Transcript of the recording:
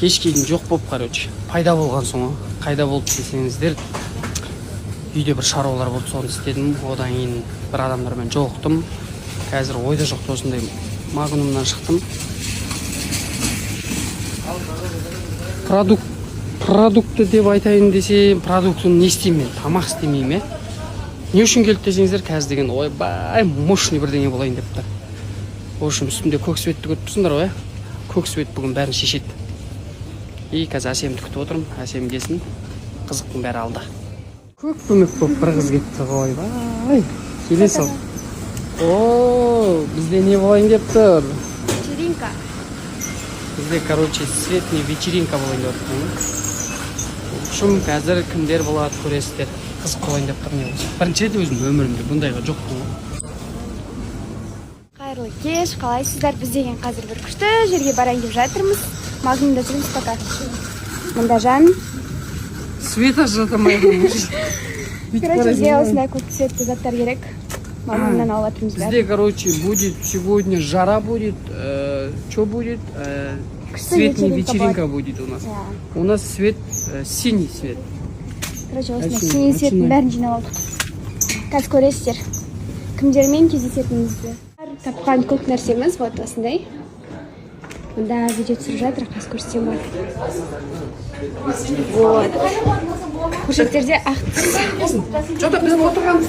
Кешке дейін жоқ болып, короче, пайда болған соң ғой. Қайда болды десеңіздер, үйде бір шаруалар болды, соны істедім. Одан кейін бір адамдармен жолықтым. Қазір ойда жоқта осындай Магнумнан шықтым. Продукт, продукты деп айтайын десем, продуктыны не істеймін мен? Тамақ істемеймін, иә. Не үшін келді десеңіздер, қазір деген, ойбай, мощный бірдеңе болайын деп тұр. В общем, үстімде көк светті көріп тұрсыңдар ғой, иә? Көк свет бүгін бәрін шешеді. И қазір Әсемді күтіп отырмын. Әсем келсін, қызықтың бәрі алда. Көк көмек болып бір қыз кетті ғой, ойбай, келе сал. О, бізде не болайын деп тұр? Вечеринка. Бізде, короче, светный вечеринка болайын деп жатыр. В общем, қазір кімдер болады, көресіздер. Қызық болайын деп тұр. Не болса, бірінші рет өзім өмірімде бұндайға жоқпын ғой. Қайырлы кеш, қалайсыздар? Біз деген қазір бір күшті жерге барайын деп жатырмыз. Магнумда жүрміз пока. Мында Жан. Свет ажырата алмай. Короче, бізге осындай көк цветті заттар керек. Магнумнан алып жатырмыз бәрін. Бізде, короче, будет сегодня жара будет, что будет? Күшті Цветный вечеринка. Вечеринка будет у нас. Иә. У нас свет, синий цвет. Короче, осындай Әшейін, синий цветтің әшейін. бәрін жинап алдық. Қазір көресіздер кімдермен кездесетінімізді. Тапқан көп нәрсеміз вот осындай. Мында видео түсіріп жатыр, қазір көрсетемін ғой. Вот. Көшеттерде ақ түс. Что-то біздің отырған